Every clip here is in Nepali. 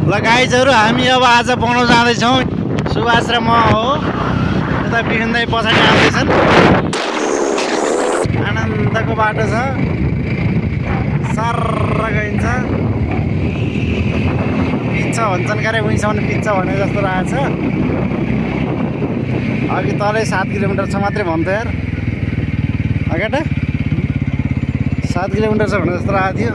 ल गाइजहरु हामी अब आज बनाउ जाँदै छौं। सुभाष र म हो। यता बिहेन दाइ पछाडी आउँदैछन्। आनन्दको बाटो छ। सर्र गइन्छ। पिच्छ भन्छन् गरे उहीँसम्म पिच्छ भने जस्तो रहेछ। अघि तलै 7 किलोमिटर छ मात्रै भन्थ्यो यार। अगाडि 7 किलोमिटर छ भने जस्तो रहेको थियो।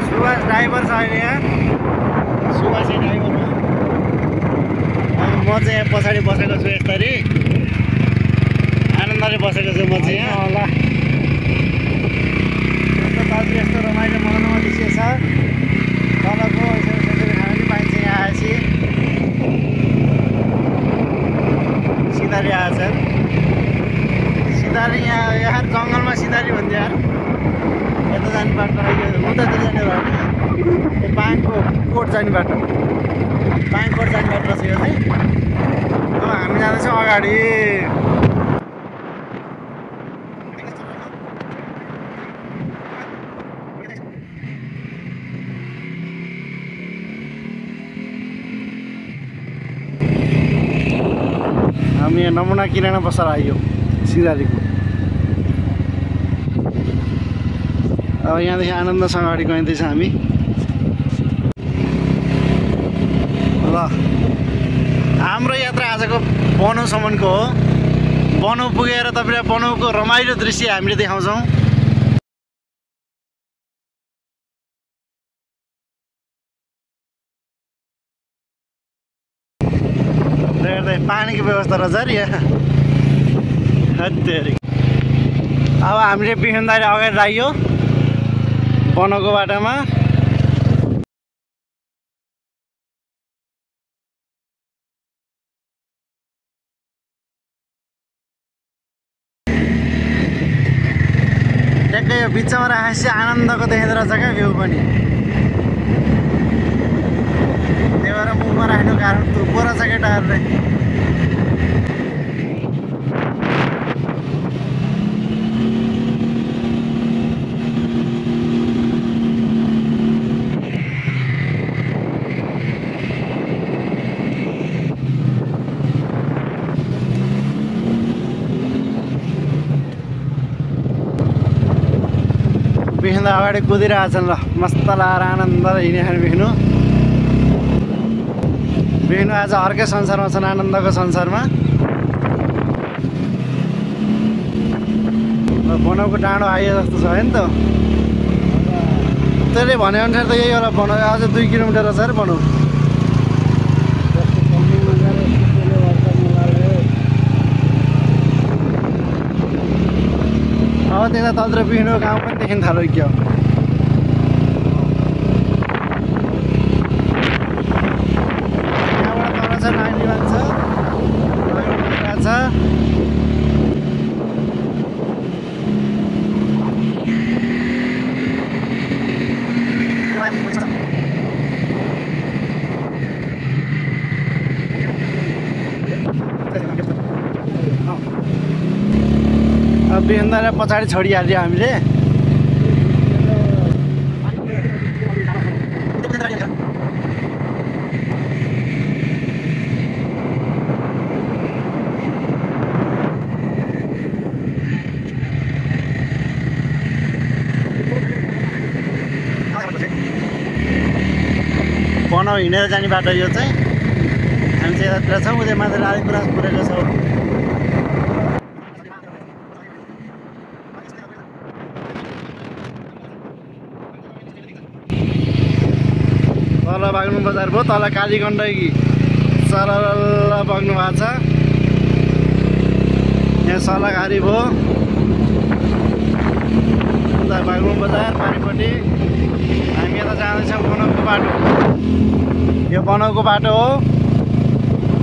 सुभाष ड्राइभर छ अहिले यहाँ। सुभाषै ड्राइभर हो। म चाहिँ यहाँ पछाडि बसेको छु यसरी। आनन्दले बसेको छु म चाहिँ यहाँ। ल यस्तो रमाइलो मनोरम दृश्य छ। तलको यसरी खान पनि पाइन्छ यहाँ आएपछि। सिधारी आएछ। सिधारी यहाँ जङ्गलमा सिधारी भन्थ्यो यार। यता जाने बाटो उतातिर जाने बाटो। पाङको कोट जाने बाटो। पाङ कोट जाने बाटो रहेछ यो चाहिँ। अब हामी जाँदैछौँ अगाडि। हामी यहाँ नमुना किराना बसेर आइयो सिधारीको। अब यहाँदेखि आनन्दसँग अगाडि गइँदैछ हामी। ल हाम्रो यात्रा आजको बनौसम्मको हो। बनौ पुगेर तपाईँलाई बनौको रमाइलो दृश्य हामीले देखाउँछौँ। पानीको व्यवस्था रहेछ अरे यहाँ। अब हामीले बिहेन दाइले अगाडि लाग्यो बनौको बाटोमा। ट्याक्कै यो बिचमा राखेपछि आनन्दको देखिँदो रहेछ क्या भ्यू पनि। त्यही भएर मुखमा राख्नु कारण थुप्रो रहेछ केटाहरूले। बिहेन अगाडि कुदिरहेछन्। ल मस्त लाएर आनन्दले हिँडेछन् बिहेनु। बिहेनु आज अर्कै संसारमा छन्। आनन्दको संसारमा। बनौको डाँडो आइयो जस्तो छ होइन त। त्यसले भनेअनुसार त यही होला बनौ। अझ 2 किलोमिटर रहेछ अरे बनौ। अब त्यता तल्तिर बिहेनु गाउँ पनि देखिन थाल्यो क्या। यहाँबाट तल छ नानी बान्छ छ। बिहेन दाइलाई पछाडि छोडिहाल्यो हामीले। बनौ हिँडेर जाने बाटो यो चाहिँ। हामी चाहिँ यतातिर छौँ। उता माथि अलिपुर पुगेको छौँ। तल बाग्लुङ बजार भयो। तल काली गण्डकी सरल बग्नु भएको छ। यहाँ सल्लाघारी भयो। उता बाग्लुङ बजार पारिपट्टि। हामी यता जाँदैछौँ बनौको बाटो। यो बनौको बाटो हो।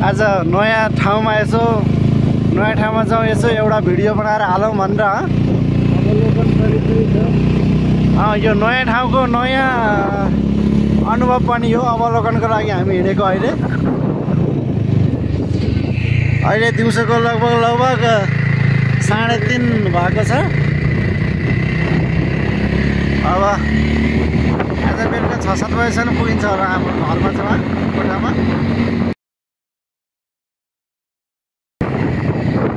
आज नयाँ ठाउँमा यसो नयाँ ठाउँमा जाउँ यसो एउटा भिडियो बनाएर हालौँ भनेर। यो नयाँ ठाउँको नयाँ अनुभव पनि हो। अवलोकनको लागि हामी हिँडेको अहिले दिउँसोको लगभग 3:30 भएको छ। अब आज बेलुका 6-7 बजेसम्म पुगिन्छ होला हाम्रो घरमा चाहिँ कोठामा।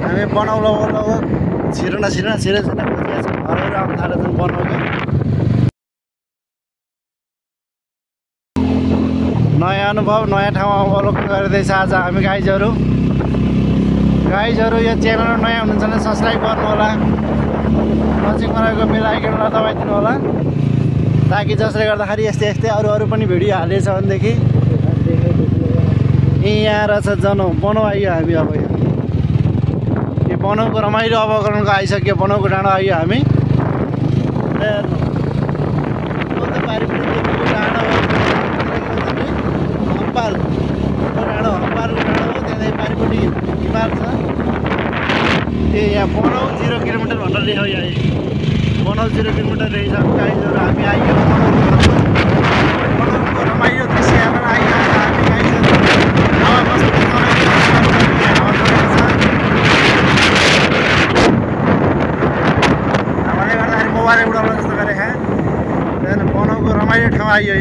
हामी बनाउलो छिरो घरहरू आउनु थालेछन् बनाउँदै। नयाँ अनुभव नयाँ ठाउँमा अवलोकन गरिँदैछ आज हामी गाइजहरू। यो च्यानलमा नयाँ हुनुहुन्छ भने सब्सक्राइब गर्नु होला, नजिकमा रहेको बेल आइकनलाई दबाइदिनु होला, ताकि जसले गर्दाखेरि यस्तै अरू पनि भिडियो हालेछ भनेदेखि यहाँ रहेछ जनो बनाउ आइयो हामी। अब यो बनाउको रमाइलो अवकरणको आइसक्यो, बनाउको डाँडो आइयो हामी। हम्पालको डाँडो हो, त्यहाँदेखि पारिपट्टि हिमाल छ। यहाँ बनाउ 0 किलोमिटर भनेर लेख्यो। यहाँ बनाउ 0 किलोमिटर रहेछ गाइजहरू। हामी आइयो बनाउको रमाइलो दृश्य हेर्न आइयो हामी गाइजहरू। हावा कस्तो हावाले गर्दाखेरि मोबाइल उडाउनु जस्तो गरेको त्यहाँदेखि बनाउको रमाइलो ठाउँ आइयो।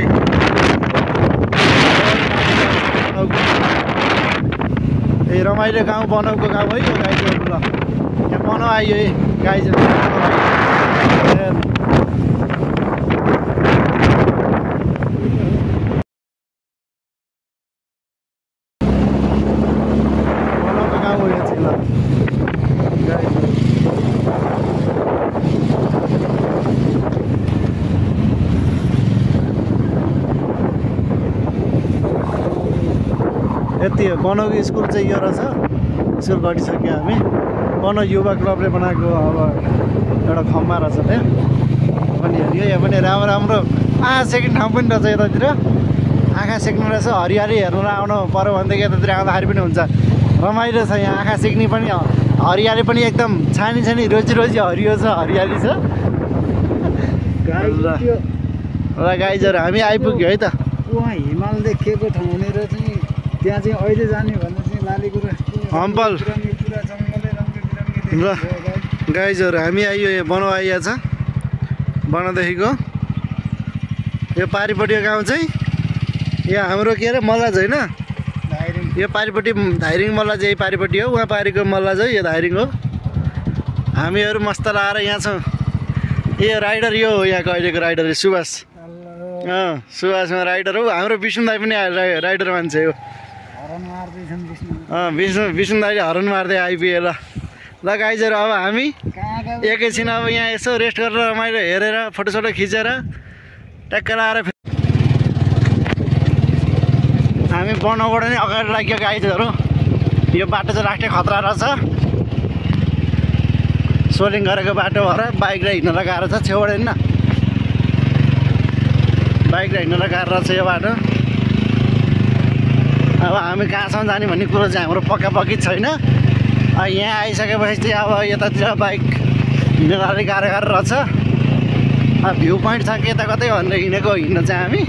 ए रमाइलो गाउँ बनाउको गाउँ है यो गाइजहरू। ल यहाँ बनाउ आइयो है गाइजहरू। बनाउको गाउँ हो यो चाहिँ। ल यति हो बनाउको स्कुल चाहिँ यो रहेछ। स्कुल गटिसक्यो हामी। बनाउ युवा क्लबले बनाएको अब एउटा खम्बा रहेछ त्यहाँ पनि हेऱ्यो। यहाँ पनि राम्रो आँखा सेक्ने ठाउँ पनि रहेछ यतातिर। आँखा सेक्नु रहेछ, हरियाली हेर्नु आउनु पऱ्यो भनेदेखि यतातिर आउँदाखेरि पनि हुन्छ। रमाइलो छ यहाँ, आँखा सेक्ने पनि हरियाली पनि एकदम छानी रोजी हरियो छ, हरियाली छ। ल गाइजहरू हामी आइपुग्यो है त। उहाँ हिमाल देखिएको ठाउँनिर चाहिँ त्यहाँ चाहिँ अहिले जाने भन्दा चाहिँ लालीगुराँ हम्पल। ल गाइजहरू हामी आइयो, यहाँ बनाउ आइया छ। बनादेखिको यो पारिपट्टिको गाउँ चाहिँ यहाँ हाम्रो के अरे मल्लाज होइन। यो पारिपट्टि धाइरिङ मल्लाज, यही पारिपट्टि हो। उहाँ पारिको मल्लाज हो, यो धाइरिङ हो। हामीहरू मस्त लाएर यहाँ छौँ। यो राइडर यो हो यहाँको अहिलेको राइडर सुभाष। सुभाषमा राइडर हो। हाम्रो विष्णु दाई पनि राइडर मान्छे हो। विष्णु दाइले हरन मार्दै आइपुगे। ल गाइजहरू अब हामी एकैछिन अब यहाँ यसो रेस्ट गरेर रमाइलो हेरेर फोटोसोटो खिचेर ट्याक्क लाएर हामी बनाउबाट नै अगाडि लाग्यो गाइजहरू। यो बाटो चाहिँ राष्ट्रिय खतरा रहेछ। सोलिङ गरेको बाटो भएर बाइकलाई हिँड्नलाई गाह्रो छ। छेउबाट हिँड्न बाइकलाई हिँड्नलाई गाह्रो रहेछ यो बाटो। अब हामी कहाँसम्म जाने भन्ने कुरो चाहिँ हाम्रो पक्की छैन। यहाँ आइसकेपछि चाहिँ अब यतातिर बाइक हिँड्नलाई गाह्रो रहेछ। भ्यू पोइन्ट छ कि यता कतै भनेर हिँड्न चाहिँ हामी।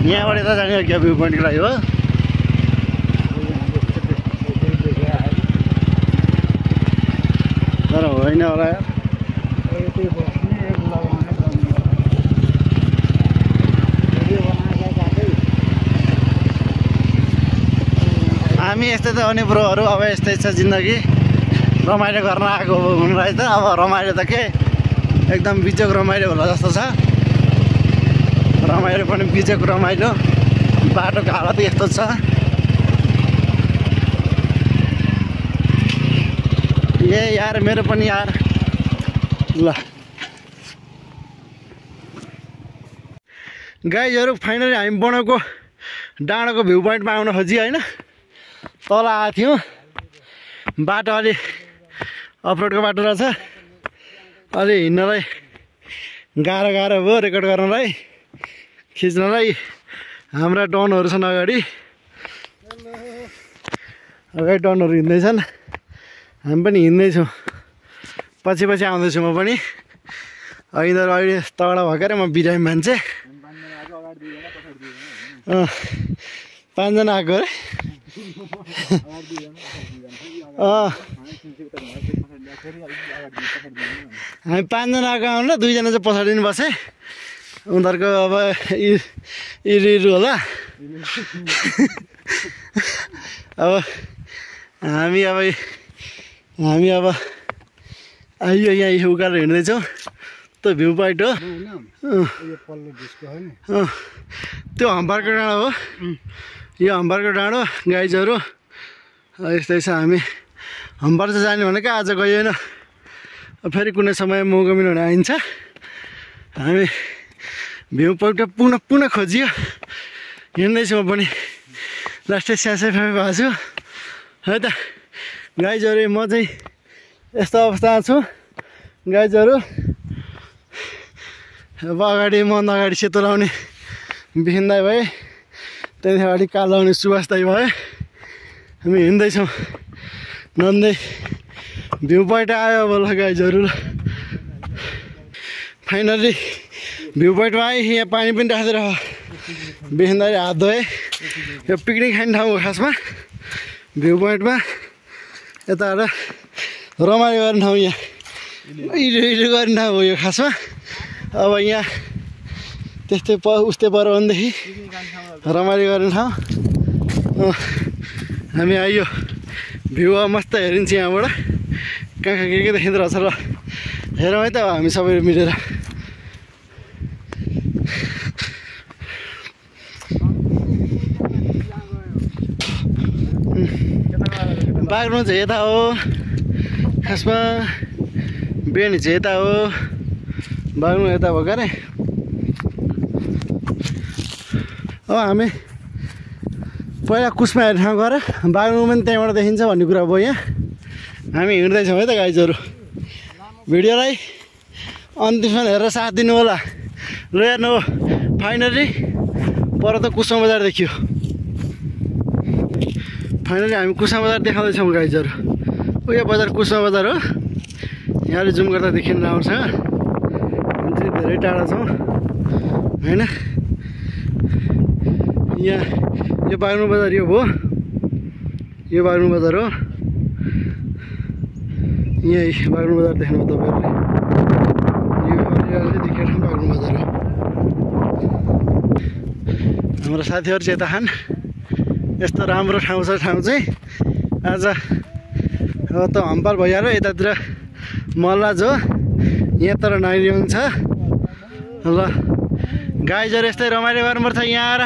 यहाँबाट यता जाने क्या भ्यू पोइन्टको लागि हो। तर होइन होला यार। हामी यस्तै त हो नि ब्रोहरू। अब यस्तै छ जिन्दगी। रमाइलो गर्न आएको हुनुलाई त अब रमाइलो त के एकदम बिजोक रमाइलो होला जस्तो छ। रमाइलो पनि बिजोक रमाइलो। बाटोको हालत यस्तो छ। ए यार मेरो पनि यार। ल गाइजहरू फाइनली हामी बनाएको डाँडाको भ्यू पोइन्टमा आउन खोजी होइन। तल आएको थियौँ। बाटो अलि अफरोडको बाटो रहेछ। अलि हिँड्नलाई गाह्रो भयो रेकर्ड गर्नलाई खिच्नलाई। हाम्रा डनहरू छन् अगाडि डनहरू हिँड्दैछन्। हामी पनि हिँड्दैछौँ। पछि आउँदैछु म पनि। यिनीहरू अहिले तगडा भएकोले म बिरामी मान्छे। 5जना आएको अरे हामी 5जना आएको आउनु ल 2जना चाहिँ पछाडि नै बसे उनीहरूको अब इरु होला अब हामी अब आइयो यहाँ उकालो हिँड्दैछौँ त्यो भ्यू पोइन्ट हो त्यो हम्बरको डाँडो हो यो हम्बरको डाँडो गाइजहरू यस्तै छ हामी हम्बर चाहिँ जाने भनेको आज गइएन फेरि कुनै समय मौका मिल्यो भने आइन्छ हामी भ्यू पोइन्ट पुनः खोजियो हिँड्दैछु म पनि लास्टै स्यासै भएको छु है त गाइजहरू म चाहिँ यस्तो अवस्थामा छु गाइजहरू अब अगाडि मन अगाडि सेतो लाउने बिहिन दाइ भए त्यहाँदेखि अगाडि कालो लाउने सुभाष दाइ भयो हामी हिँड्दैछौँ नन्दै भ्यू पोइन्ट आयो अब ल गाइजहरू ल फाइनली भ्यू पोइन्टमा आएँ यहाँ पानी पनि राखेर बिहिन दाइले हात धोएँ यो पिकनिक खाने ठाउँ हो खासमा भ्यू पोइन्टमा यताबाट रमाइलो गर्ने ठाउँ यहाँ इडो गर्ने ठाउँ हो यो खासमा अब यहाँ त्यस्तै उस्तै पऱ्यो भनेदेखि रमाइलो गर्ने ठाउँ हामी आइयो भ्यू अब मस्त हेरिन्छ यहाँबाट कहाँ कहाँ के देखिँदो रहेछ र हेरौँ है त हामी सबै मिलेर बाग्राकोट चाहिँ यता हो खासमा बेनी चाहिँ यता हो बाग्राकोट यता भएको अरे अब हामी पहिला कुसमा हेर्ने ठाउँ गएर बाग्राकोट पनि त्यहाँबाट देखिन्छ भन्ने कुरा भयो यहाँ हामी हिँड्दैछौँ है त गाइजहरू भिडियोलाई अन्तिमसम्म हेरेर साथ दिनु होला ल हेर्नु हो फाइनली पर त कुसमा बजार देखियो फाइनली हामी कुसमा बजार देखाउँदैछौँ गाइजहरू यो बजार कुसमा बजार हो यहाँले जुम गर्दा देखिनु राम्रोसँग हामी चाहिँ धेरै टाढा छौँ होइन यहाँ यो बाग्राकोट बजार यो हो यो बाग्राकोट बजार हो यहीँ बाग्राकोट बजार देख्नु तपाईँहरूले यो देखेर बाग्राकोट बजार हो हाम्रो साथीहरू चाहिँ यता खान यस्तो राम्रो ठाउँ छ ठाउँ चाहिँ आज अब त हम्पर भइहाल्यो यतातिर मल्लाज हो यहाँ तर नाइलिङ छ ल गाइजहरू यस्तै रमाइलो गर्नुपर्छ यहाँ आएर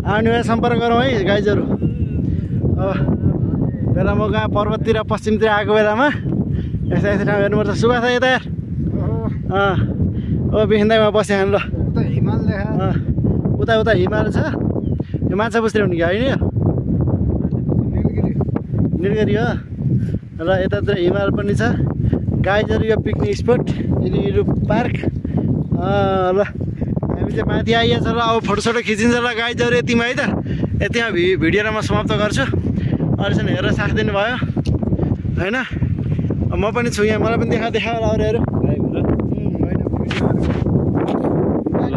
आउने बेला सम्पर्क गरौँ है गाइजहरू अब बेला म कहाँ पर्वततिर पश्चिमतिर आएको बेलामा यस्तो यस्तो ठाउँ हेर्नुपर्छ सुभाष यता यार ओ बिहिन्दाइमा बस्यो खानु ल उता उता हिमाल छ यो माछा पुछ्रे हुने कि होइन यो निलगिरी हो र यतातिर हिमाल पनि छ गाइजहरू यो पिकनिक स्पोट इरु पार्क ल हामी चाहिँ माथि आइहाल्छ ल अब फोटोसोटो खिचिन्छ ल गाइजहरू यतिमा है त यतिमा भिडियोलाई म समाप्त गर्छु अहिलेसम्म हेरेर साथ दिनुभयो होइन म पनि छु यहाँ मलाई पनि देखा होला अरूहरू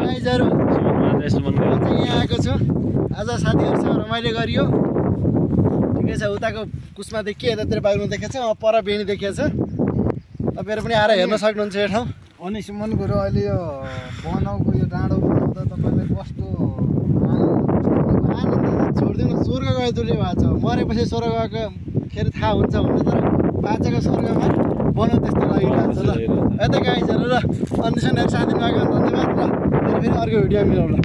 गाइजहरू यहाँ आएको छु आज साथीहरूसँग रमाइलो गरियो ठिकै छ उताको कुसमा देखियो यतातिर बाग्राकोट देखेको छ पर बेनी देखेको छ तपाईँहरू पनि आएर हेर्न सक्नुहुन्छ यो ठाउँ अनि सुमन गुरु अहिले यो बनाउको यो डाँडो बनाउँदा तपाईँलाई कस्तो आनन्द छोडिदिनु स्वर्ग गए तुल्य भएको छ मरेपछि स्वर्ग गएको खेरि थाहा हुन्छ भने तर बाँचेको स्वर्गमा बनाउ त्यस्तो लागिरहेको छ ल यता गाइजहरू ल अन्तिसम्म साथ दिनुभएको धन्यवाद ल फेरि अर्को भिडियो मिलाउँ ल